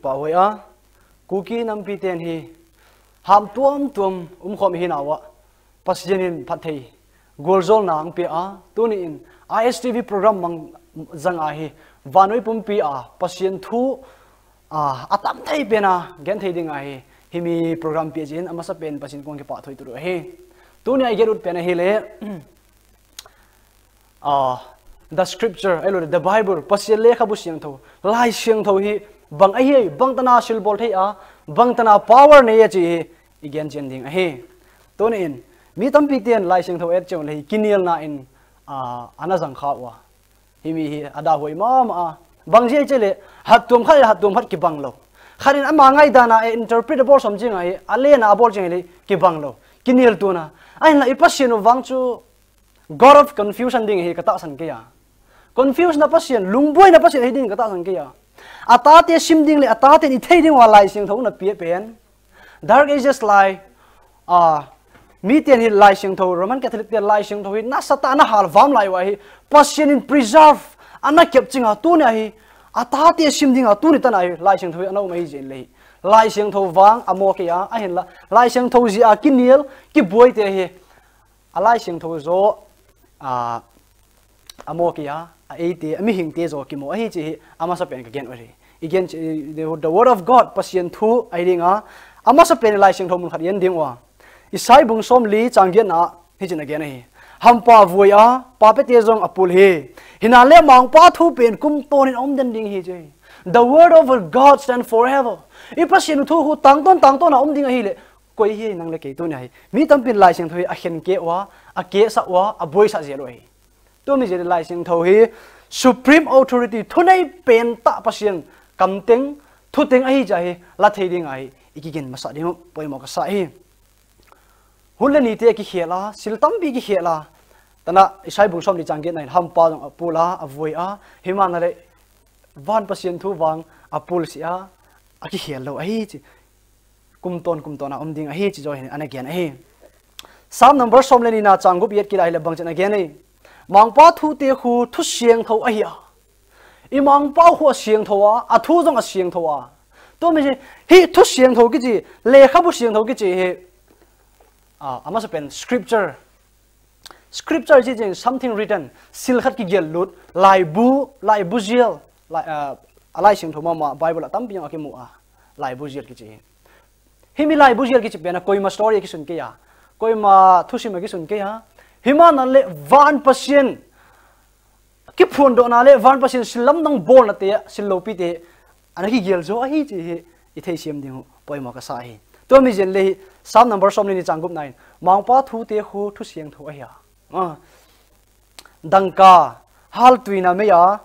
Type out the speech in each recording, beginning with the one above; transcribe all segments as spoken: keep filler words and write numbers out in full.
Pa hoi a, Kuki nampi ten hi ham tuam tuam um khom hi nawa, Pasian in phatthei gualjolna ang pe a, tuni in I S T V program mang jang a hi, vanoi pumpi a Pasian thu a, a tam thei pen a gen thei ding a hi, himi program pe jin amasa pen Pasian kong kipa thoi tu hi. Tuni a i get ut pen a hi le, Ah, the scripture, ahilou le, the Bible, Pasian lekhabu siangthou, Lai Siangthou hi bang ahi, bang tana silbol thei a, bang tana power nei a chi hi i gen chen ding ahi. Tuni in, mi tampi ten Lai Siangthou et cheu le hi kinielna in, ah, ana jang kha ua. Himi hi ada hoi mama a. Bang jeh chele, hat tuam khat le hat tuam khat kibang lou. Khat in ama ngaidan a e interpret abol som jing a hi, alen a abol jing le kibang lou. Kiniel tuna. Ahinla i Pasian u vang chu God of confusion ding hi ka tahsan kei a. Confusion a Pasian, lungboina Pasian hi ding ka tahsan kei a. A tate sim ding le a tate in i thei ding uva Lai Siangthou na pe pen. Dark Ages lai, a, mi ten hi Lai Siangthou, Roman Catholic ten Lai Siangthou hi nasatah a ana hal vam lai uva hi, Pasian in preserve ana kep ching a tuni a hi, a tate sim ding a tuni tan a hi, Lai Siangthou hi ana um ahi jeh in le hi. Lai Siangthou vang amo kei a, ahinla, Lai Siangthou jeh a kiniel, kibuai te hi, a Lai Siangthou jo, a, amo kei a, a eite, a mihing te jo kimo ahi chi hi, amasa pen ka gen u ahi. I gen chi, the, the word of God, Pasian thu ahi ding a, amasa pen Lai Siangthou mun khat i en ding uva. Isai bung som li chang giat na, hi chin a gen ahi. Hampa vuai a, pape te jong a pul hi. Hinan le mangpa thu pen kum ton in a um den ding hi chi. The word of God stand forever. I Pasian thu khu tangton tangton a um ding ahi le, koi hi nang le kei tuni a hi. Mi tampin Lai Siangthou hi a khen keh uva, a kehsah uva, a buaisah jel u ahi. Tumi jeh le Lai Siangthou hi supreme authority thunei pen tah Pasian kamteng, thuteng ahi jeh a hi, la thei ding a hi, i kigin masah ding u, poimo kasa hi. Hun le ni te kikhel a, sil tampi kikhel a, tana Isai bung som li chang giat na in hampa jong a pul a, a vuai a, himan a le van Pasian thu vang a pul si a, a kikhel lou ahi chi. Kum ton, kum ton a um ding ahi chi jo hin ana gen ahi. Psalm number som le ni na chang gup i et kit a hi le bang chin a gen ahi. Mangpa thu te khu thu siangthou ahi a. I mangpa khu a siangthou a, a thu jong a siangthou a. Tumi jeh hi thu siangthou kichi, lekhabu siangthou kichi hi. A, amasa pen scripture. Scripture chi jing something written, sil khat kigel lut, laibu, laibu jel, lai, a, a Lai Siangthou mama, Bible a tampi jong a kimu a, laibu jel kichi hi. Himi laibu jel kichi pen a koima story a kisun kei a, koima thusim a kisun kei a. Himan a le van Pasian, kiphondohna le van Pasian sil lamdang bolna te, sil loupi te, ana kigel jo ahi chi hi, i theisiam ding u, poimo kasa hi. Tumi jeh le hi, Psalm number som le ni chang gup na in, mangpa thu te khu thu siangthou ahi a. A, dangka, haltuina mei a,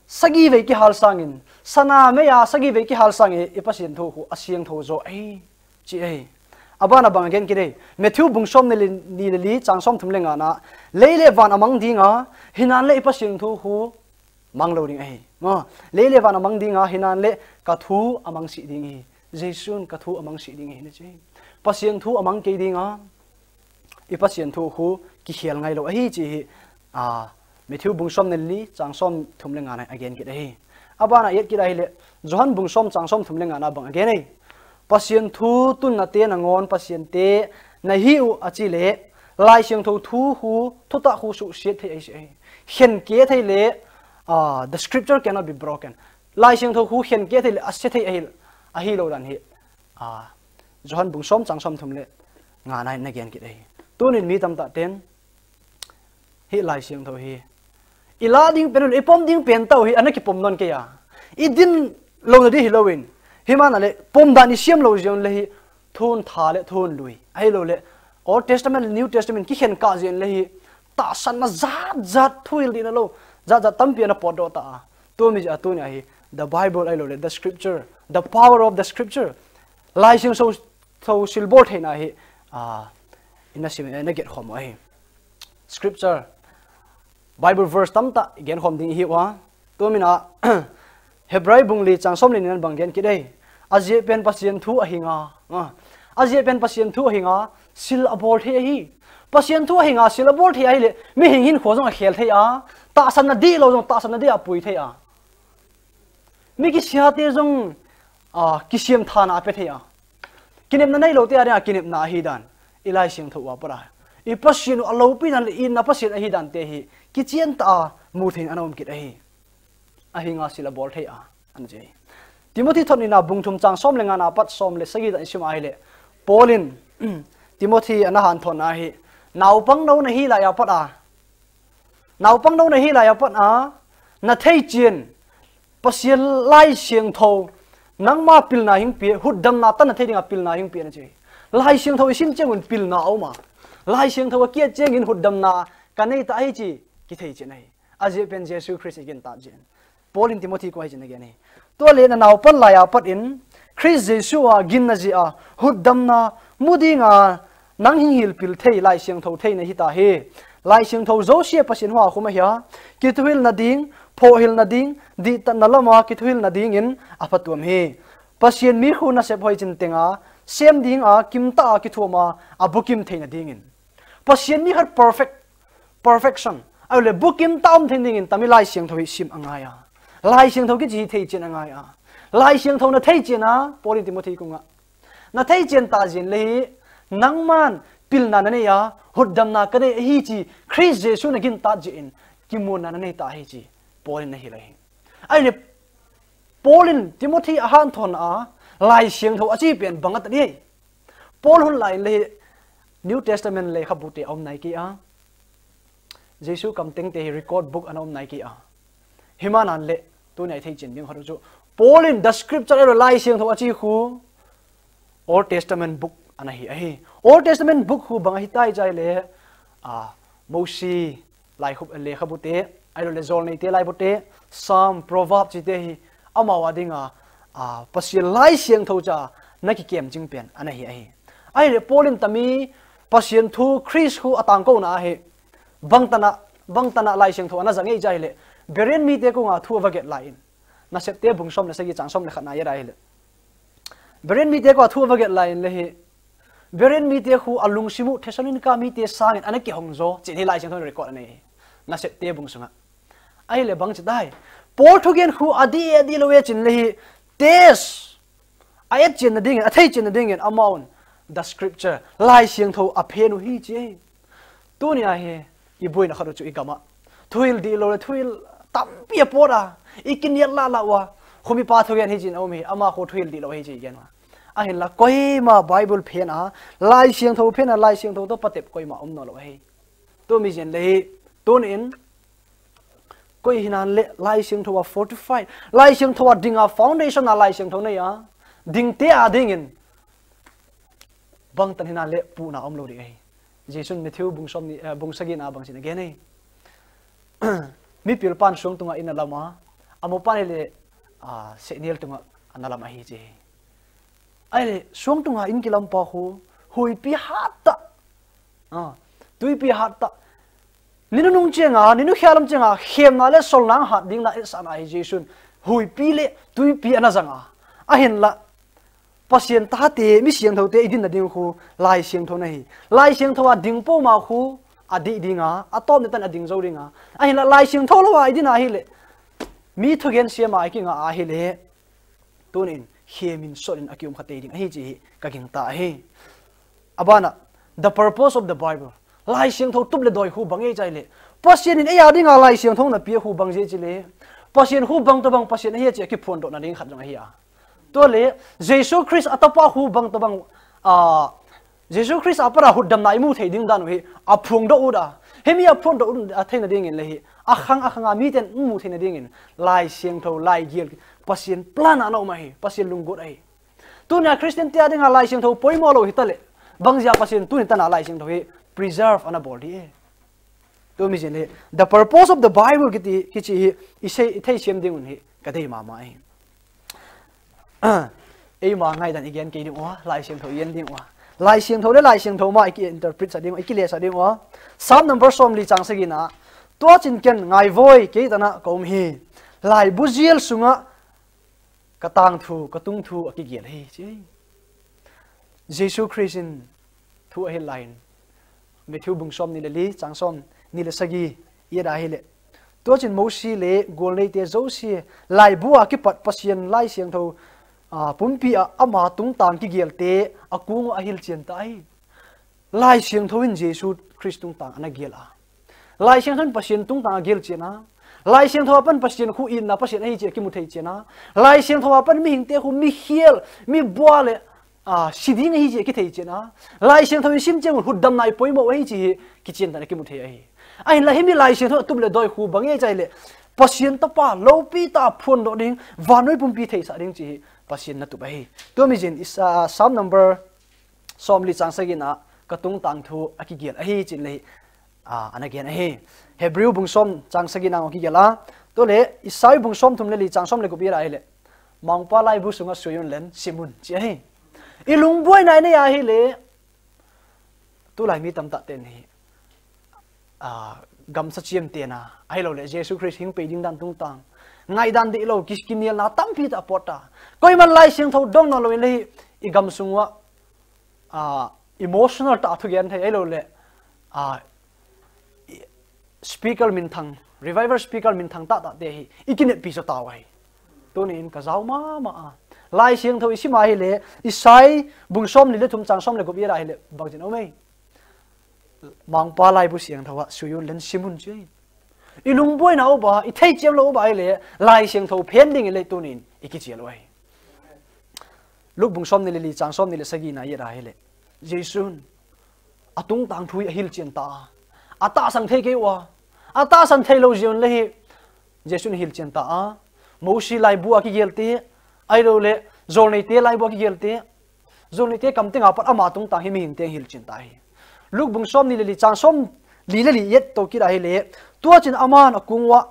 sagi vei kihal sangin, sana mei a, sagi vei kihal sangin, i Pasian thu khu, a siangthou jo ahi. Chi ahi. Aban a bang a gen kit ahi. Matthew bung som ni le li, ni le li, chang som thum le nga na. Lei le van a mang ding a, hinan le i Pasian thu khu mang lou ding ahi. Ma, lei le van a mang ding a, hinan le ka thu a mang si ding ahi. Jesun ka thu a mang si ding ahi, na chi. Pasian thu a mang kei ding a, i Pasian thu khu kikhel ngai lou ahi chi hi. A, Matthew bung som ni le li, chang som thum le nga na a gen kit ahi. Aban a i et kit a hi le, Johan bung som chang som thum le nga na bang a gen ahi. Pasian thu tunna te nangon Pasian te na hi u a chi le, Lai Siangthou thu khu, thutah khu suhsiat thei ahi si ahi. Khen keh thei le, a, the scripture cannot be broken. Lai Siangthou khu khen keh thei le, a se thei ahi, ahi lou dan hi. A, Johan bung som chang som thum le nga na in na gen kit ahi. Tunin mi tamtah ten, hi Lai Siangthou hi. I la ding pen u le, i pom ding pen tah u hi, ana kipom non kei a. I din louna di hi lou in. Himan a le, pom dan i siam lou jeng le hi, thun tha le thun lui. Ahi lou le, Old Testament le New Testament kikhen kah jeng le hi, tahsanna jat jat thuhil dihna lou, jat jat tampi ana potdoh ta a. Tumi jeh a tuni a hi, the Bible ahi lou le, the scripture, the power of the scripture. Lai Siangthou, thou silbol theina hi, a, ina sim, ina get khom u ahi. Scripture, Bible verse tamtah i gen khom ding i hi ua. Tumin a, Hebrai bung li chang som le ni na in bang gen kit ahi. A jeh pen Pasian thu a hing a. A, a jeh pen Pasian thu a hing a, sil a bol thei ahi. Pasian thu a hing a, sil a bol thei ahi le, mihing hinkho jong a khel thei a. Tahsanna dihlou jong, tahsanna dia pui thei a. Mi kisihate jong, a, kisiam thana ape thei a. Kinepna neilou te a dinga kinepna ahi dan. I Laisiangthou a pat a, i Pathen u aloupi dan le i na Pathen ahi dan te hi kichen tah a mu thei in ana um kit ahi. Ahinga sil abol thei a, ana chi. Timothy thot nina bung thum chang som le nga na pat som le sagi dan i sim a ahile, Paul in Timothy ana hanthotna hi, naopang nou nahi lai a pat a, naopang nou nahi lai a pat a, na theichen Pathen Laisiangthou nangma pilna hung pe, hutdamna tah na thei dinga pilna hung pe, ana chi. Laisiangthou i sim cheng un pilna a um a, Laisiangthou a kiat cheng in hutdamna ka nei tah ahi chi kithei chen ahi. Ajeh pen Jesu Christ i gin tah jeh in. Paul in Timothy koma hiche ana gen ahi. Tua le na naopan lai a pat in Christ Jesu a ginna jeh a hutdamna mu dinga nang hung hilpil thei Laisiangthou thei nahi ta hi. Laisiangthou jouse Pathen hua khum ahi a, kithuhilna ding, phohhilna ding, dihtatna lama kithuhilna dingin aphatuam hi. Pathen mi khu nasep hoi chin tenga sem dinga kimtah a kithuam a, abukim theina dingin. Pathen mi khat perfect, perfection. Ahile bukim tah um thei dingin tami Laisiangthou hi sim angai a. Laisiangthou kichi hi theichen angai a. Laisiangthou na theichen a, Paul in Timothy koma. Na theichen tah jeh in le hi, nangman pilna na nei a, hutdamna ka nei ahi chi, Christ Jesu na gin tah jeh in, kimuanna na nei tah ahi chi, Paul in ana hil ahi. Ahile, Paul in Timothy a hanthotna a, Laisiangthou achi pen bang ata ding ahi. Paul hun lai in le hi New Testament lekhabu te aum nai kei a. Jesu kamteng te hi record book ana um nai kei a. Himanan le, tunia i theichen ding khat chu, Paul in the scripture elo Laisiangthou achi khu, Old Testament book ana hi ahi. Old Testament book khu bang ahi tai chai le, a, Mosi, lai khu, lekhabu te, ahilou le Jolnei te laibu te, Psalm, Proverb chi te hi, amau a dinga, a, Pathen Laisiangthou cha, na kikem ching pen, ana hi ahi. Ahile Paul in tami, Pathen thu Christ khu atangkouna ahi, bangtana, bangtana Laisiangthou ana ja nge chai le, Berean mite koma thu ava get lai in. Nasepte bung som le sagi chang som le khat na i et a ahile. Berean mite koma thu ava get lai in le hi. Berean mite khu alungsim u Thessalonica mite sangin ana kihong jo, chin hi Laisiangthou in record anei. Nasepte bung sunga. Ahile bang chi tai. Paul thugen khu adih, adih lou e chin le hi. Test. A et chenna dingin, a thei chenna dingin, amaun. The scripture. Laisiangthou aphen u hi chi. Tunia hi, i boina khat u chu i gam a. Thuhil dihlou le, thuhil tampi apot a. I kinial lah lah uva. Khomipa thugen hi chin aum hi, ama khu thuhil dihlou hi chi gen uva. Ahinla koima Bible phen a, Laisiangthou phen a, Laisiangthou toh patep koima um nailou hi. Tumi jeng le hi, tunin, koi hinan le Laisiangthou a fortified. Laisiangthou a dinga foundation a Laisiangthou nei a. Dingte a dingin. Bangtan hinan le puhna umlou ding ahi. Jesun Matthew bung som ni, eh, bung sagi na bang chin a gen ahi. Mipilpan suang tunga in alam a, amopan le, ah, sehnel tunga ana lam ahi chi. Ahile, suang tunga in kilam pa khu, huipi hat tah. Ah, tuipi hat tah. Ni nunung chenga, ni nukhia lam chenga, khemna le solna hat ding na etsahna hi Jesun. Huipi le, tuipi ana jang a. Ahinla, Pathen tate, mi siangthou te, i dinna ding khu, Laisiangthou na hi. Laisiangthou a ding puma khu, adih ding a, atom ni tan ading jou ding a. Ahinla, Laisiangthou lou a, i din ahile. Mi thugen siam a, i kinga ahile. Tunin, khemin sotin akium kha tei ding ahi chi hi, ka gingta ahi. Abana, the purpose of the Bible. Laisiangthou tup le doi khu bang e chai le. Pathen in eia dinga Laisiangthou na pia khu bang je chi le. Pathen khu bang to bang Pathen ahi chi akiphondoh na ding khat jong ahi a. Tua le, Jesu Christ atapa khu bang to bang, a, Jesu Christ a pat a hutdamna i mu thei ding dan u hi, aphongdoh u da. Hemi aphongdoh u a theina dingin le hi, akhang akhang a miten mu theina dingin, Laisiangthou, Laigel, Pathen plan ana um ahi, Pathen lunggot ahi. Tunia Christian te a dinga Laisiangthou poimo lou hita le, bang jeh a Pathen tuni tan a Laisiangthou hi preserve ana bol ding e. Tumi jeng le, the purpose of the Bible kiti, kichi hi, i sei, i thei siam ding un hi, ka dei mama ahi. Eima ngaidan i gen kei ding uva, Laisiangthou i en ding uva. Laisiangthou le Laisiangthou ma i ki interpret sa ding uva, i kile sa ding uva. Psalm number som li chang sagi na. Tua chin ken ngai voi kei tana ka um hi. Laibu jel sunga ka tangthu, ka tungthu a kigel hi, chi. Jesu Christ in thu ahil lai in. Matthew bung som ni le li, chang som ni le sagi, i et ahile. Tua chin Mosi le golneite jouse, laibu a kipat Pathen Laisiangthou, a, pumpi a ama tungtang kigelte akung uva ahilchen ta ahi. Laisiangthou in Jesu Christ tungtang ana gel a. Laisiangthou in Pathen tungtang agel chen a. Laisiangthou a pan Pathen khu itna Pathen ahi chu akimu thei chen a. Laisiangthou a pan mihingte khu mikhel, mibua le, a, si ding ahi chu akithei chen a. Laisiangthou in sim cheng un hutdamna ipoimo ahi chu hi kichen tah in akimu thei ahi. Ahinla himi Laisiangthou a tup le doi khu bang e chai le, Pathen tapa loupi tah a phondoh ding, vannoi pumpi theisah ding chu hi Pathen in atup ahi. Tua mi jin is, a, Psalm number somli chang sagina ka tungtang thu akigel ahi chun le hi, a, ana gen ahi. Hebrew bung som chang sagina akigel a. Tole Isai bung somthum le li chang som le gup ira ahile, Mangpa laibu sunga suiyun len simun chu ahi. Ilungbuaina inei ahile, tulai mi tamtah ten hi, a, gamsa chiam tena, ahilou le Jesu Christ hing pei ding dan tungtang ngaidan dih lou, ki, kinelna tampi tah apot a. Koiman Laisiangthou dong nahlou in le hi, igam sung uva, a, emotional tah a thugen thei, ahilou le, a, i, speaker minthang, revival speaker minthang tahtah te hi ikineppi chu tao ahi. Tunin kajao mama a. Laisiangthou isim ahile, Isai bung somli le thum chang som le gup ira ahile, bang jin aume. Mangpa laibu siangthou a suiyun len simun chu ahi. Ilungbuaina uva, ithei chiam lou uva ahile, Laisiangthou phen ding ile tunin ikichel u ahi. Luke bung somni le li chang somni le sagina ira ahile, Jesun atungtang thu hi ahilchen ta a. Atahsan thei kei uva. Atahsan theilou jeh un le hi Jesun ahilchen ta a. Mosi laibu akigelte, ahilou le, jolneite laibu akigelte, jolneite kam tenga pat ama tungtang hi mihingte ahilchen ta ahi. Luke bung somni le li chang somli le li et to kit ahile, tua chun aman akung uva,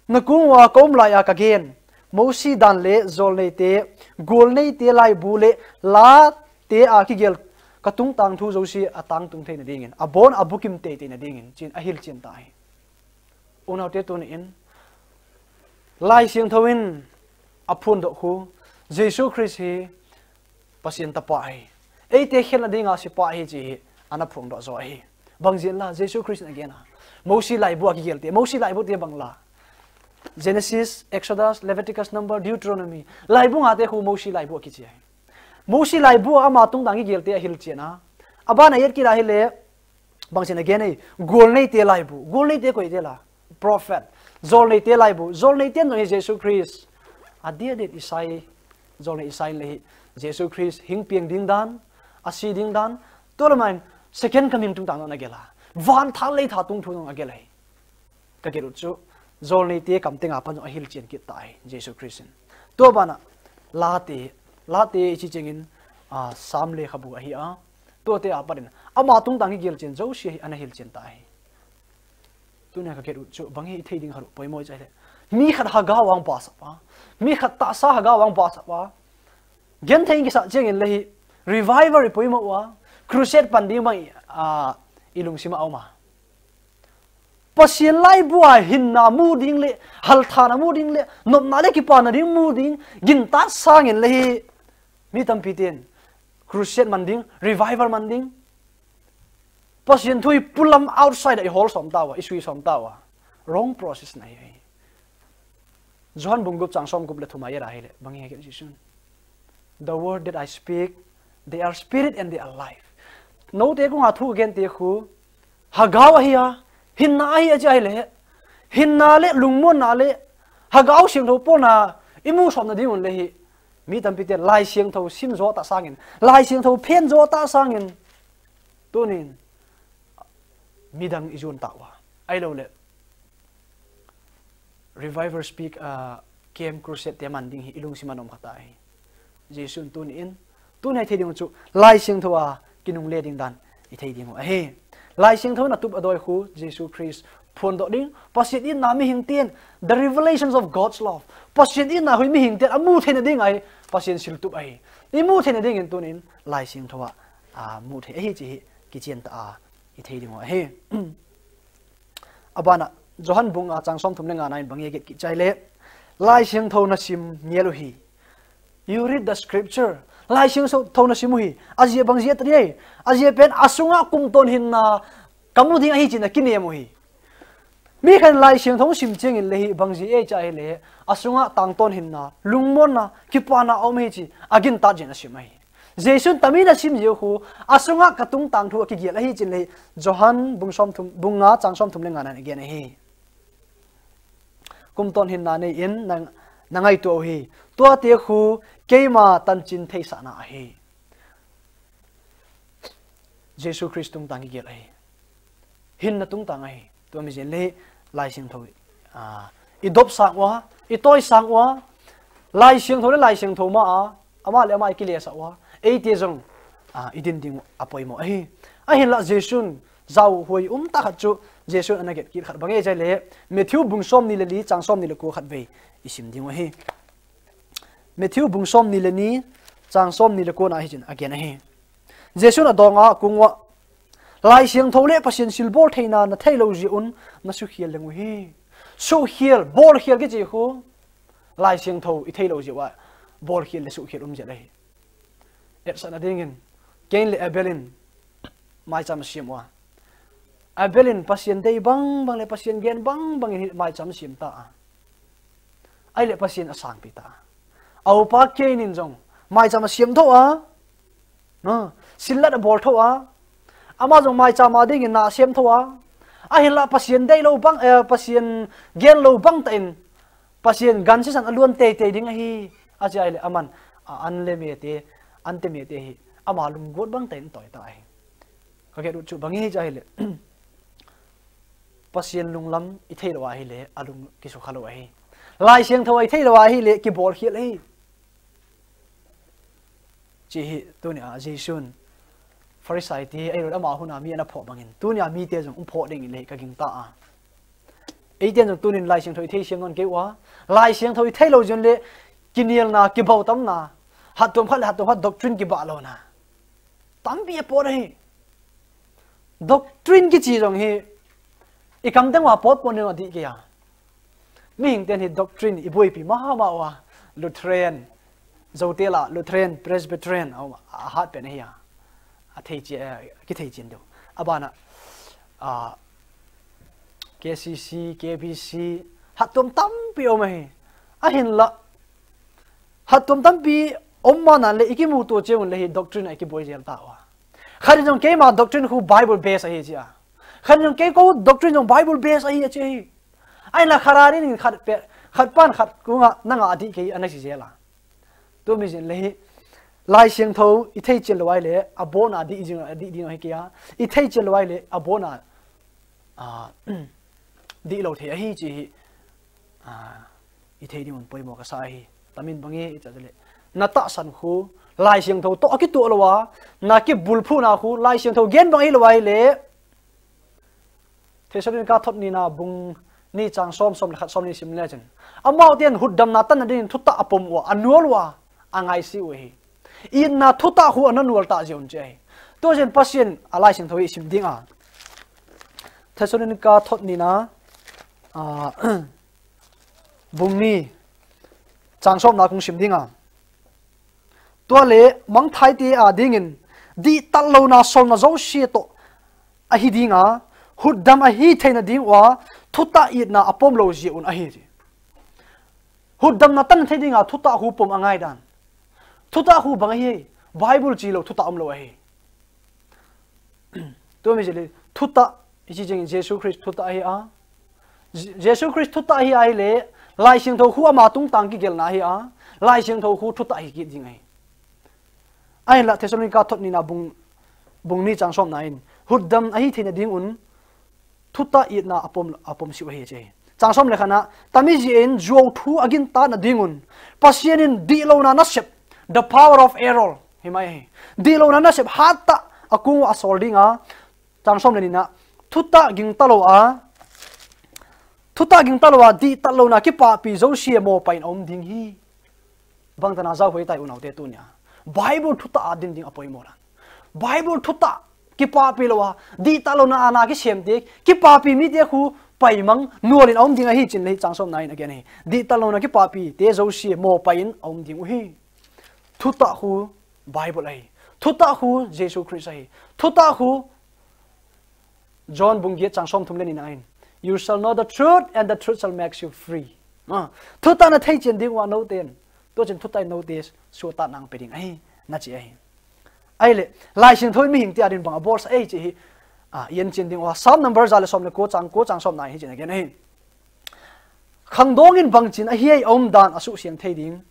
nakung uva kaum laiya kagen, Mosi dan le jolneite, golneite laibu le late akigel katungtang thu jouse atangtung theina dingin, abon abukim teitei na dingin, chun ahilchen ta ahi. Unaute tunin, Laisiangthou in aphondoh khu, Jesu Christ hi Pathen tapa ahi. Eite khelna dinga sepa ahi chu hi ana phongdoh jo ahi. Bang jeh in la, Jesu Christ in agen a. Mosi laibu akigelte, Mosi laibu te bang la. Genesis, Exodus, Leviticus, Number, Deuteronomy. Laibu nga te khu Mosi laibu akichi ahi. Mosi laibu a ama tungtang kigelte ahilchen a. Abana et kit ahile, bang jeh in agen e, golneite laibu. Golneite koi te la. Prophet. Jolneite laibu. Jolneite jong hi Jesu Christ. Adeh deh Isai. Jolnei Isai le hi Jesu Christ hing piang ding dan, asi ding dan. Tule main second coming tungtang jong agel a. Van tha lei tha tung thu jong agel ahi. Ka get u chu, jolneite kam tenga pat jong ahilchen kit ta ahi, Jesu Christ in. Tua bana, late, late ichi chengin, a, Psalm lekhabu ahi a. Tuate a pat in, ama tungtang hi gelchen jouse hi ana hilchen ta ahi. Tunia ka get u chu, bang hi ithei ding khat u poimo ichi ahile. Mi khat hagao a hung pasap a. Mi khat tahsa hagao a hung pasap a. Genthei in kisah chengin le hi, revival ipoimo uva. Crusade pan ding bang i, a, ilungsima aum a. Pathen laibu a hinna mu ding le, halthana mu ding le, nopna le kipana ding mu ding, gintat sangin le hi, mi tampi ten, crusade man ding, revival man ding. Pathen thu hi pulam outside a ihol som tauva, isui som tauva. Wrong process na hi. Johan bung gup chang som gup le thum a i et ahile, bang hi Jesun. The word that I speak, they are spirit and they are life. Note konga thu kagente khu, hagao ahi a, hinna ahi a chi ahile, hinna le lungmonna le, hagao siangthou pona, imu somna ding un le hi, mi tampi ten Laisiangthou sim jo ta sangin, Laisiangthou phen jo ta sangin, tunin, midang ijon tauva. Ahilou le, Revival Speak, ah, Camp Crusade te man ding hi ilungsima nom khat ahi. Jesun tunin, tunia ithei ding chu, Laisiangthou a kinungle ding dan ithei ding u ahi. Laisiangthou in atup adoi khu, Jesu Christ phondoh ding, Pathen itna mihing ten, the revelations of God's love. Pathen itna hi mihing ten amu theina ding ahi, Pathen siltup ahi. Imu theina dingin tunin, Laisiangthou a, a, mu thei ahi chi hi, kichen ta a, ithei ding u ahi. Abana, Johan bung nga chang som thum le nga na in bang hi get kit chai le. Laisiangthou na sim ngel u hi. You read the scripture. Laisiangthou na sim u hi. Ajeh bang jeh tadi ai. Ajeh pen asunga kumton hinna kamu ding ahi china kinem u hi. Mi khat in Laisiangthou sim chengin le hi bang ji e cha hi le, asunga tangton hinna, lungmonna, kipana aum hi chi, agin tat jin asim ahi. Jesun tamin asim jiu khu, asunga katung tang thu akigel ahi chin le hi, Johan bung som thum, bung nga chang som thum le nga nan agen ahi. Kumton hinna nei in nang, na ngaito u hi, tuate khu keima tanchin theisahna ahi. Jesu Christ tungtang kigel ahi. Hinna tungtang ahi. Tua mi jin le Laisiangthou, ah, i dop sang ua, i toi sang ua, Laisiangthou le Laisiangthou ma a, ama le ama i kile sa ua, eite jong, ah, i din ding apoimo ahi. Ahinla Jesun, jao huai um ta khat chu, Jesun ana get kit khat bang e jai le, Matthew bung som ni le li, chang som ni le ko khat vei, i sim ding u ahi. Matthew bung som ni le ni, chang som ni le ko na hi chin, agen ahi. Jesun adong a, kung ua, Laisiangthou le Pasian silbol theina na theilou jeh un, na sukhel leng u hi. Sukhel, bolkhel kichi khu, Laisiangthou i theilou jeh ua, bolkhel le sukhel um jel ahi. Etsahna dingin, Cain le Abel in, maicham asiam ua. Abel in Pasian dei bang bang le Pasian gen bang bang in maicham asiam ta a. Ahile Pasian asangpi ta. A upa Cain in jong maicham asiam tho a. No, sillat abol tho a. Ama jong maicham a dingin na asiam tho a. Ahinla Pasian deilou bang, eh, Pasian genlou bang tah in, Pasian gan sisan aluan teitei ding ahi. Achi ahile aman, a, an le mete, an te mete hi, ama lunggot bang tah in toi ta ahi. Ka get u chu bang hi cha ahile. Pasian lunglam i theilou ahile, alung kisukha lou ahi. Laisiangthou i theilou ahile, kibolkhel ahi. Chi hi, tunia, Jesun, Pharisai te, ahilou le ama huna mi ana phoh bangin, tunia mite jong um phoh dingin le ka gingta a. Eiten jong tunin Laisiangthou i thei siam non kei ua, Laisiangthou i theilou jeh un le, kinelna, kibautamna, hattom khat le hattom khat doctrine kibah louna. Tampi apot ahi. Doctrine kichi jong hi, i kam teng uva potpot ding adih kei a. Mihing ten hi doctrine i boipi mama uva, Lutheran, Zote lah, Lutheran, Presbyterian, a, ahat pen ahi a. Athei chi, eh, kithei chin diu. Abana, a, K C C, K B C, hattom tampi um ahi. Ahinla, hattom tampi um mana le i kimuto cheh un le hi doctrine a i kiboi jel ta uva. Khat in jong keima doctrine khu Bible base ahi chi a. Khat in jong kei kou doctrine jong Bible base ahi achi ahi. Ahinla khat a dingin khat pe, khat pan khat kunga nanga adih kei ana chi jel a. Tumi jin le hi, Laisiangthou i thei chil lou ahile, abona dih jing, adih ding ahi kei a. I thei chil lou ahile, abona, a, dihlou thei ahi chi hi, a, i thei ding un poimo kasa ahi. Tamin bang e, i cha le. Na tahsan khu, Laisiangthou toh akitoh lou a, na kibulphuna khu, Laisiangthou gen bang ahilou ahile, Thessalonica thot nina bung ni chang som, som le khat, som ni sim le chin. Amau ten hutdamna tanna dingin thutah apom uva, anual uva, angaise u ahi. Itna thutah khu ana nual ta jeh un chi ahi. Tua jeh in Pasian a Laisiangthou hi sim ding a. Thessalonica thot nina, a, bung ni chang somna kong sim ding a. Tua le mangthai te a dingin, dihtah louna solna jouse toh ahi ding a, hutdam ahi theina ding uva, thutah itna apom lou jeh un ahi. Hutdamna tan thei ding a, thutah khu pom angai dan. Thutah khu bang ahi, Bible chi lou, thutah um lou ahi. Tumi jeh le, thutah, i chi jing Jesu Christ thutah ahi a. Je-, Jesu Christ thutah ahi ahile, Laisiangthou khu ama tungtang kigelna ahi a. Laisiangthou khu thutah hi kit ding ahi. Ahinla Thessalonica thot nina bung, bung ni chang somna in, hutdam ahi theina ding un, thutah itna apom, apom siu ahi chi. Chang som le khat na, tami jeh in juau thu agin tatna ding un, Pasian in dihlouna nasep, the power of error, hi mai ahi. Dihlouna nasep hattah akung uva asol ding a, chang som le ni na, thutah gingta lou a, thutah gingta lou a, dihtah louna kipapi jouse mopa in aum ding hi. Bangtah na jao hoi tai unaute tunia. Bible thutah a din ding apoimo dan. Bible thutah kipapi lou a, dihtah louna a na kisem te, kipapi mite khu paimang nual in aum ding ahi chin le hi chang somna in again ahi. Dihtah louna kipapi te jouse mopa in aum ding u hi. Thutah khu Bible ahi. Thutah khu Jesu Christ ahi. Thutah khu John bung get chang som thum le ni na in. You shall know the truth, and the truth shall make you free. Ah, thutah nathei chen ding uva noten, tuchin thutah in note suhtatna nape ding ahi, nachi ahi. Ahile, Laisiangthou in mihing tia ding bang abolsah e chi hi, ah, ian chen ding uva, Psalm number ja le som le ko chang, ko chang somna hi chin again ahi. Khangdong in bangchin ahi, aumdan asuhsiang thei ding.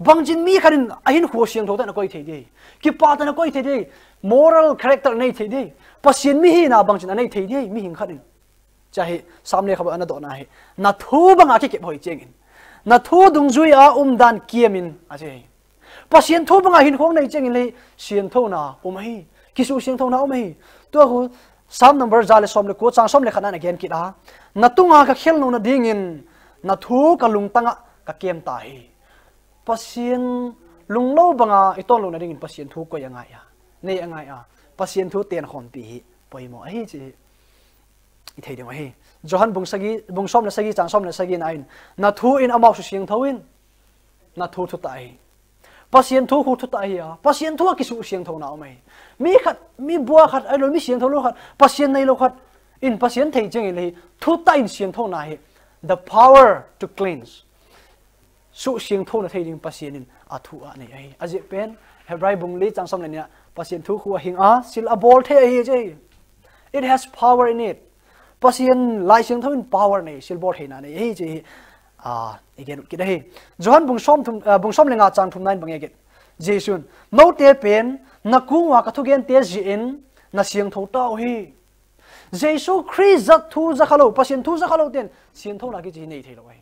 Bangchin mi khat in ahinkho siangthou tah in akoi thei ding. Kipah tah in akoi thei ding. Moral character anei thei ding. Pathen mihina bangchin anei thei ding, mihing khat in. Cha hi, Psalm lekhabu a ana dohna hi. Nathu banga kikep hoi chengin. Nathu dungjuia umdan kiamin, achi. Pathen thu banga hinkho nei chengin le siangthouna um ahi. Kisuhsiangthouna um ahi. Tua hi Psalm number ja le som le ko chang som le khat na again kit a. Natunga kakhel nom nadingin, nathu kalungtanga kakem tahi. Pathen lunglou banga iton lou nadingin Pathen thu koi angai a, nei angai a, Pathen thu tenkhom pi hi poimo ahi chi ithei ding ahi. Johan bung sagi, bung som le sagi chang som le sagi na in, nathu in amau suhsiangthou in, nathu thutah ahi. Pathen thu khu thutah ahi a, Pathen thu a kisuhsiangthouna um ahi. Mi khat, mi bua khat, ahilou mi siangthou lou khat, Pathen neilou khat in Pathen thei chengin le hi, thutah in siangthouna hi, the power to cleanse. Suhsiangthouna thei ding Pathen in athu anei ahi. Ajeh pen, Hebrai bung li chang som le ni a, Pathen thu khu ahing a, sil abol thei ahi chi. It has power in it. Pathen Laisiangthou in power nei, sil bol theina nei ahi chi hi, ah, igen kit ahi. Johan bung som thum, ah, bung som le nga chang thum na in bang e kit. Jesun, note pen, nakung uva kathugen te jeh in, nasiangthou tauhi. Jesu Christ jat thu jakha lou, Pathen thu jakha lou ten, siangthouna kichi hi nei thei lou ahi.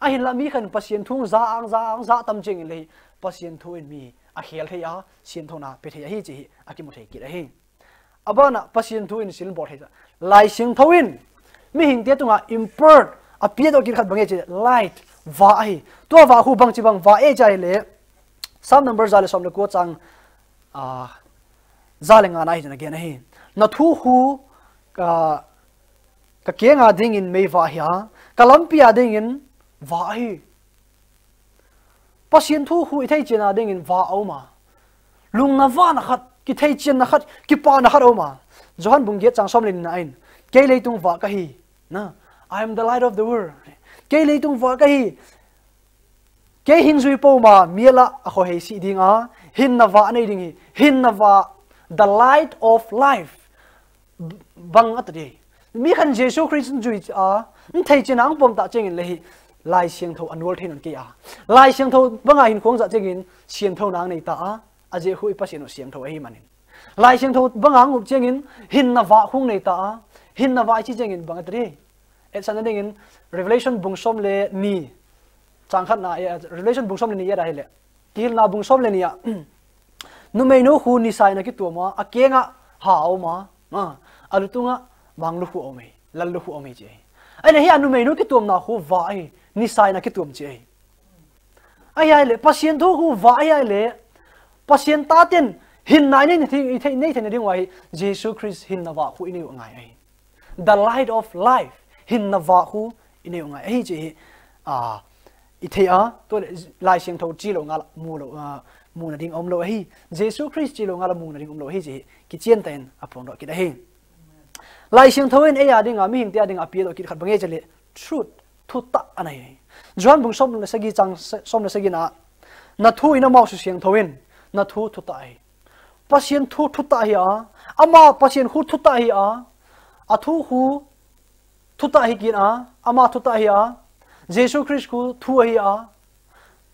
Ahinla mi khat in Pathen thu ja ang, ja ang, ja tam chengin le hi, Pathen thu in mi akhel thei a, siangthouna pe thei ahi chi hi, akimu thei kit ahi. Abana Pathen thu in sil bol thei a. Laisiangthou in, mihing te tunga impart, apidoh kit khat bang e chi, light, vah ahi. Tua vah khu bangchi bang vah e chi ahile, Psalm number ja le som le ko chang, ah, ja le nga na hi chun again ahi. Nathu khu, ah, kakenga dingin meivah ahi a, kalampi a dingin vah ahi. Pathen thu khu ithei chenna dingin vah aum a. Lungna vahna khat, kithei chenna khat, kipana khat aum a. Johan bung get chang som le ni na in, kei leitung vah kahi. Na, I am the light of the world. Kei leitung vah kahi. Kei hing jui puma, mi lah a khohei sih ding a, hinna vah nei ding hi, hinna vah, the light of life. Bang ata ding. Mi khat in Jesu Christ jui a, thei chenna apom ta chengin le hi, Laisiangthou anol thei nom kei a. Laisiangthou banga hinkho ja chengin, siangthouna nei ta a, ajeh khu i Pathen u siangthou ahi manin. Laisiangthou banga ngop chengin, hinna vah khu nei ta a, hinna vah ichi chengin bang ata ding. Etsahna dingin Revelation bung som le ni, chang khat na, eh, Revelation bung som le ni a ahile. Kihilna bung som le ni a. Numeinu khu nisa in akituam a, akenga ha aum a, a, alutunga manglu khu aum e, lallu khu aum e chi e. Ahile hi a numeinu kituamna khu vah ahi, nisa in akituam chi e. Ahi ahile, Pathen thu khu vah ahi ahile, Pathen taten hinna inei thei, inei theina ding uva hi, Jesu Christ hinna vah khu inei u angai ahi. The light of life, hinna vah khu inei u ngai ahi chi hi, ah, ithei a, tua le Laisiangthou chi lou nga la mu lou, ah, muna ding aum lou ahi. Jesu Christ chi lou nga la muna ding aum lou ahi chi hi, kichen tah in aphongdoh kit ahi. Laisiangthou in eia dinga, mihing tia dinga apidoh kit khat bang e chi le, truth, thutah anei ahi. Johan bung som le sagi chang, som le sagi na, nathu in amau suhsiangthou in, nathu thutah ahi. Pathen thu thutah ahi a, ama Pathen khu thutah ahi a, athu khu thutah ahi kit a, ama thutah ahi a, Jesu Christ khu thu ahi a,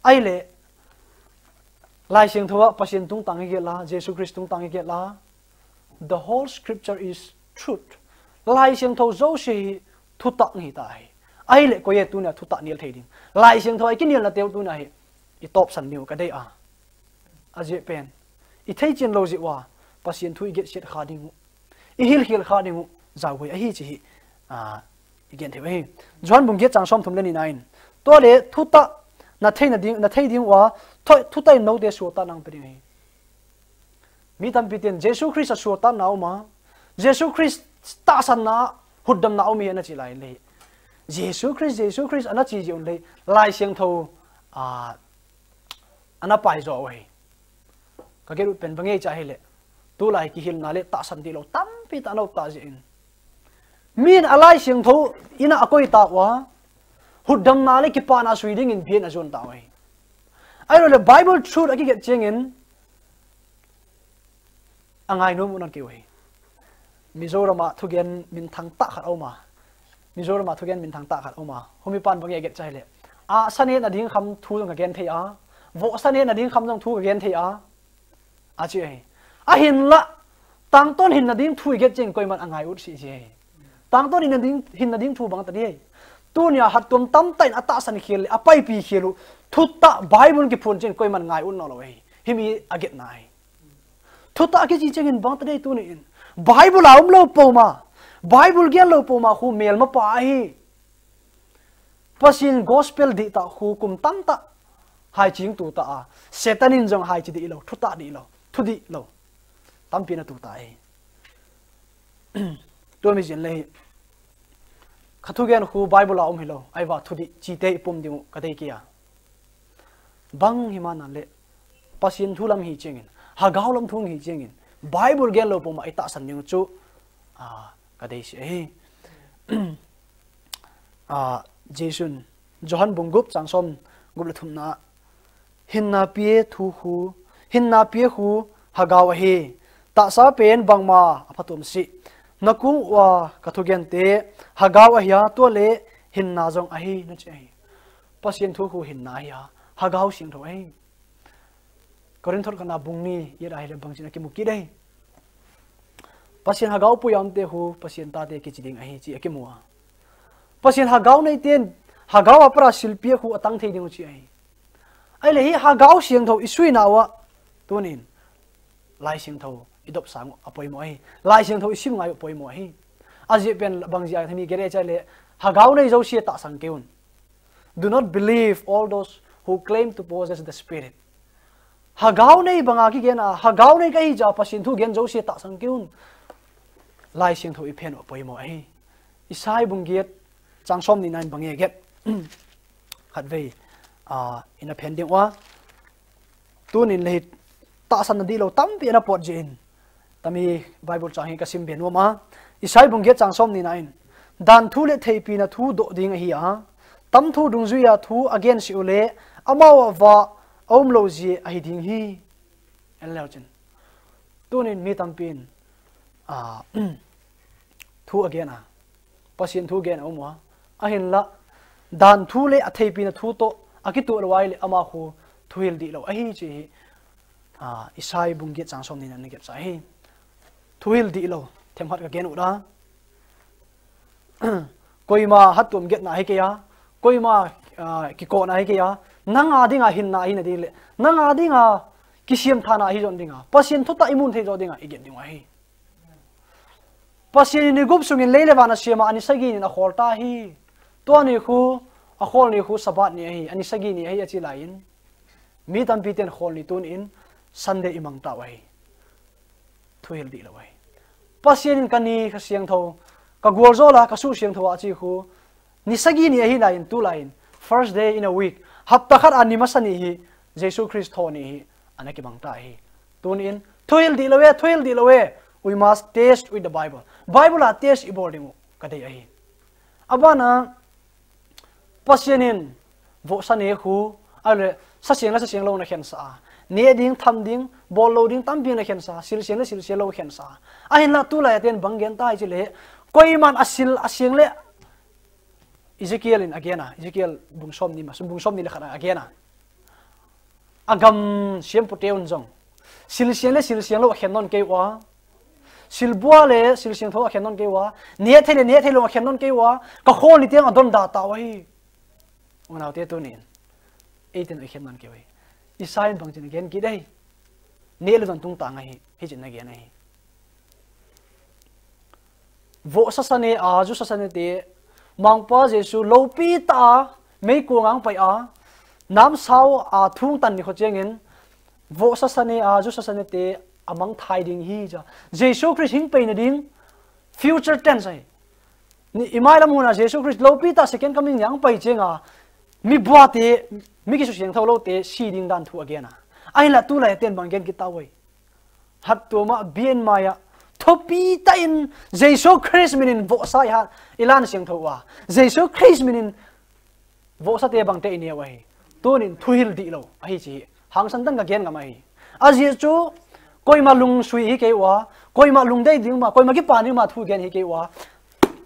ahile, Laisiangthou a Pathen tungtang hi gel a, Jesu Christ tungtang hi gel a, the whole scripture is truth. Laisiangthou jouse hi thutah ahi ta ahi. Ahile, koi e tunia thutah nel thei ding. Laisiangthou a ikinelna teu tunia hi, itopsan diu kadei a. Ajeh pen, ithei chen lou jeh uva, Pathen thu iget set kha ding u, ihil khel kha ding u, jaovoi ahi chi hi, ah, igen thei u ahi. Johan bung get chang som thum le ni na in. Tua le thutah, nathei na ding, nathei ding uva, thu, thutah in note suhtatna pe ding ahi. Mi tampi ten, Jesu Christ a suhtatna aum a, Jesu Christ tahsanna, hutdamna aum e ana chi lai le. Jesu Christ, Jesu Christ ana chi jeh un le, Laisiangthou, ah, ana pai jo u ahi. Ka get ut pen bang e cha ahile. Tulai kihilna le tahsan dihlou tampi tah ana um ta jeh in. Min a Laisiangthou in a akoi tauva, hutdamna le kipana sui dingin bian ajon tauve. Ahilouleh Bible truth akiget chengin, angainom u nan keu hi. Mizoram a thugen minthang tah khat a um a. Mizoram a thugen minthang tah khat a um a. Humipan bang aget chai le. A, sane nading kham thu jong kagen thei a. Vohsa ne nading kham jong thu kagen thei a. Achi ahi. Ahinla, tangton hinna ding thu iget cheng koiman angai ut si chi ahi. Tangton hinna ding, hinna ding thu bang tadi ahi. Tunia hattuam tamtah in atahsan khel le, apaipi khel u. Thutah Bible kiphon cheng koiman ngai ut nalou ahi. Himi agetna ahi. Thutah kichi chengin bang tadi tuni in. Bible a umlou puma. Bible genlou puma khu melmapa ahi. Pasian gospel dihtah khu kum tamtah haiching tutah a. Satan in jong haichi dihlou, thutah dihlou, thu dihlou. Tampi na tutah ahi. Tua mi jin le hi. Ka thugen khu Bible a um hilou, ahivang thudih chite ipum ding u kadei kei a. Bang himana le, Pasian thu lam hi chengin, Hagao lam thu hi chengin, Bible genlou puma itahsan ding u chu, a, kadei si ahi. A, Jesun, Johan bung gup chang somgup le thumna, hinna pia thu khu, hinna pia khu Hagao ahi, tahsa pen bangma aphatom si. Nakong uva ka thugen te, Hagao ahia, tua le hinna jong ahi, nachi ahi. Pasian thu khu hinna ahia, Hagao Siangthou ahi. Korinth khatna bung ni iet a hile bangchin akimu kit ahi. Pasian Hagao puiya umte khu, Pasian tate kichi ding ahi, chi akimu a. Pasian Hagao neiten, Hagao a para silpia khu atang thei ding u chi ahi. Ahile hi Hagao Siangthou isuina uva, tunin, Laisiangthou idop sang u apoimo ahi. Laisiangthou isim ngai u apoimo ahi. Ajeh pen bang jeh a himi gere chai le, Hagao nei jouse tahsan kei un. Do not believe all those who claim to possess the Spirit. Hagao nei banga kigen a, Hagao nei kahi jeh a Pasian thu gen jouse tahsan kei un. Laisiangthou iphen u apoimo ahi. Isai bung giet, chang somni na in bang aget. Khatvei, a, ina phen ding uva. Tunin le hi tahsan na dihlou tampi ana pot jeh in. Tami Bible chang hi kasim be nom a. Isai bung giet chang somni na in. Dan thu le theipina thu doh ding ahi a. Tam thu dungjuiya thu agen si u le, amau a vah aumlou jeh ahi ding hi. En leu chin. Tunin mi tampin, a, thu agen a. Pasian thu gen a um uva. Ahinla, dan thu le atheipina thu toh, akitoh lou ahile ama khu thuhil dihlou ahi chi hi. A, Isai bung giet chang somni na in ana gepsa ahi. Thuhil dihlou, themkhat kagen u da. Koima hattuam getna hi kei a, koima, a, kikona hi kei a, nanga dinga hinna hi nading le, nanga dinga kisiam thana hi jon dinga, Pasian thutah imun thei jo dinga iget ding u ahi. Pasian in ni gup sungin lei le van asiam a, ani sagi nin akhol ta hi. Tua ni khu, akhol ni khu Sabbath ni ahi, ani sagi ni ahi achi laiyin. Mi tampi ten khol ni tunin Sunday imang tau ahi. Thuhil dihlou ahi. Pasian in kani kha siangthou, kagualjola, kasu siangthou achi khu, ni sagi ni ahi laiyin, tulaiyin, first day in a week, hapta khat a ni masa ni hi, Jesu Christ tho ni hi, ana kimang ta ahi. Tunin, thuhil dihlou e, thuhil dihlou e, we must test with the Bible. Bible a test ibol ding u, kadei ahi. Abana, Pasian in, vohsa ne khu, ahile, sasiang le sasiang lou ana khensa a. Ne ding, tham ding, bol lou ding, tampi ana khensa a, silsiang le silsiang lou khensa a. Ahinla tulai a ten bang gen ta ahi chile, koiman asil, asiang le, Ezekiel in agen a, Ezekiel bung somni ma, bung somni le khat a agen a. Agam siampu teun jong. Silsiang le silsiang lou akhen non kei uva. Silbua le silsiangthou akhen non kei uva. Nehthei le nehthei lou akhen non kei uva. Kakhol ni teng adonda tau ahi. Unaute tunin. Eitin akhen non kei uva. Isai in bangchin agen kit ahi. Neh le don tungtang ahi. Hichin agen ahi. Vohsa sane a, jusa sane te, Mangpa Jesu loupi ta a, meikong a pai a, namsao a thung tan ni kho chengin, vohsa sane a, jusa sane te, amang thai ding hi cha. Jesu Christ hing pai na ding, future tense ahi. Ni imai lam huna Jesu Christ loupi ta second coming ni a pai chenga, mi bua te, mi kisu siangthou lou te, si ding dan thu agen a. Ahinla tulai ten bang gen kit tau ahi. Hattuama bian maiya, Thupi tah in Jesu Christ min in vohsa iha, ilan siangthou uva, Jesu Christ min in vohsa te bang te inei u ahi. Tunin thuhil dihlou ahi chi hi hangsan tah in ka gen ngam ahi. Ajeh chu koima lungsui hi kei uva, koima lungdei ding ma, koima kipa ding ma thu gen hi kei uva,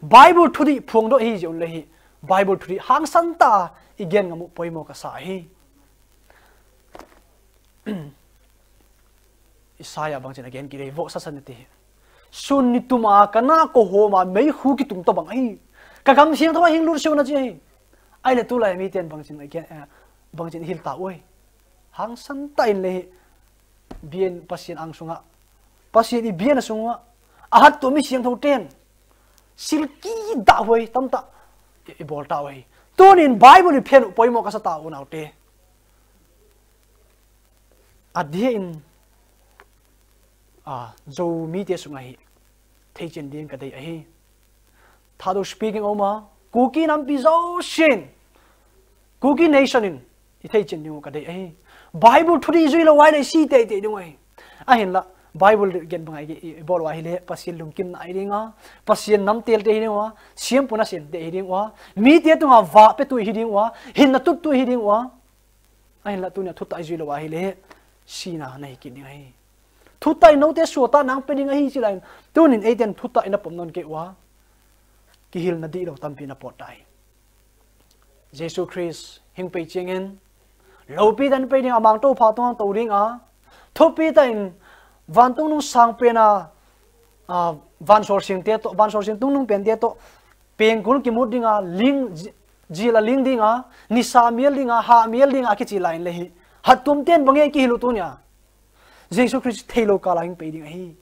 Bible thudih phongdoh hi jeh un le hi, Bible thudih hangsan tah a i gen ngam u poimo ka sa ahi. Isaiah bang chin a gen kit e, vohsa san ati. Sun ni tum a ka na ko hom a meikhu kitung tobang ahi. Ka gam siangthou a hing lut seo na chi ahi. Ahile tulai miten bang chin a gen, eh, bang chin hil ta uve. Hangsan tah in le hi, bian Pasian ang sunga, Pasian i bian a sunga, ahat to mi siangthou ten sil kidah huai tamtah i, i bol ta uve. Tunin Bible i phen u poimo ka sa ta u naute. Adeh in, a, Zo mite sunga hi theichen ding ka dei ahi. Thadou speaking a um a, Kuki nampi jousen, Kuki nation in i theichen ding u ka dei ahi. Bible thudih jui lou uva ahile si teitei ding u ahi. Ahinla, Bible gen bang a i, i, i bol uva ahile, Pasian lungkimna ahi ding a, Pasian nam tel te hi ding uva, siampu nasen te hi ding uva, mite tunga vah petu hi ding uva, hinna tuttu hi ding uva. Ahinla tunia thutah i jui lou uva ahile, sina na hi kit ding ahi. Thutah in noute suatah nang pe ding ahi chi lai in. Tunin eiten thutah i na pom nom kei uva, kihilna dihlou tampi na pot tai. Jesu Christ hing pei chengin, loupi tah in pei ding a, mangto phat tonga tou ding a, thupi tah in vantung nung sang pen a, a, vansol sing te toh, vansol sing tungnung pen te toh, pengkul kimut ding a, ling, ji-, jil a ling ding a, nisa mial ding a, hah mial ding a, kichi lai in le hi, hattom ten bang e kihil u tunia. Jesu Christ theilou kal a hing pei ding ahi,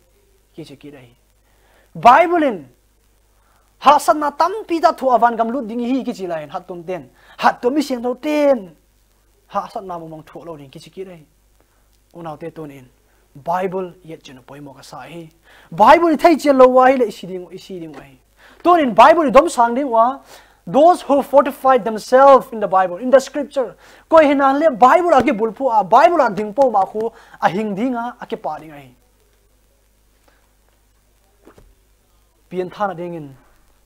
kichi kit ahi. Bible in, hahsatna tampi tah thoh a vangam lut ding ihi kichi lai in, hattom ten, hattom mi siangthou ten, hahsatna mong mong thoh lou ding kichi kit ahi. Unaute tunin, Bible i etchen u poimo ka sa ahi. Bible i theichen lou uva ahile i si ding, i si ding u ahi. Tunin Bible i domsang ding uva, those who fortify themselves in the Bible, in the scripture. Koi hina le Bible a kibulphu a, Bible a ding po ma khu, ahing ding a, akipah ding ahi. Pianthana dingin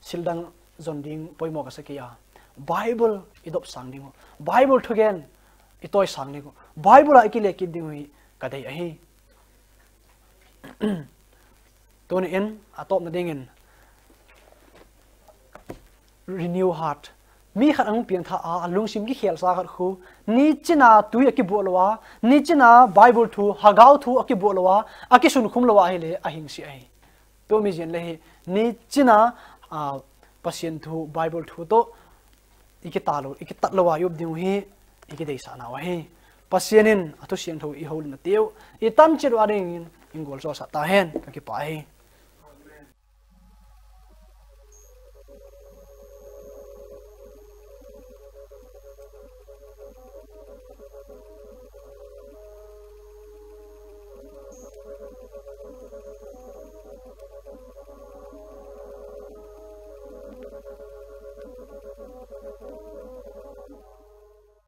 sildang jon ding poimo ka sa kei a. Bible i dopsang ding u. Bible thugen i toisang ding u. Bible a i kile kit ding u hi ka dei ahi. Tunin a topna dingin renew heart. Mi khat ahung piangthah a, a lungsim kikhel sa khat khu, nichina tui a kibuah lou a, nichina Bible thu, Hagau thu a kibuah lou a, a kisunkhum lou a ahile, ahing si ahi. Tumi jin le hi, nichina, a, Pasian thu, Bible thu toh, i kitat lou, i kitat lou a i up ding u hi, i kideisah nau ahi. Pasian in a thu siangthou i houlim na tiu, i tamchet u a dingin, i ngol jo sa ta hen, ka kipah ahi.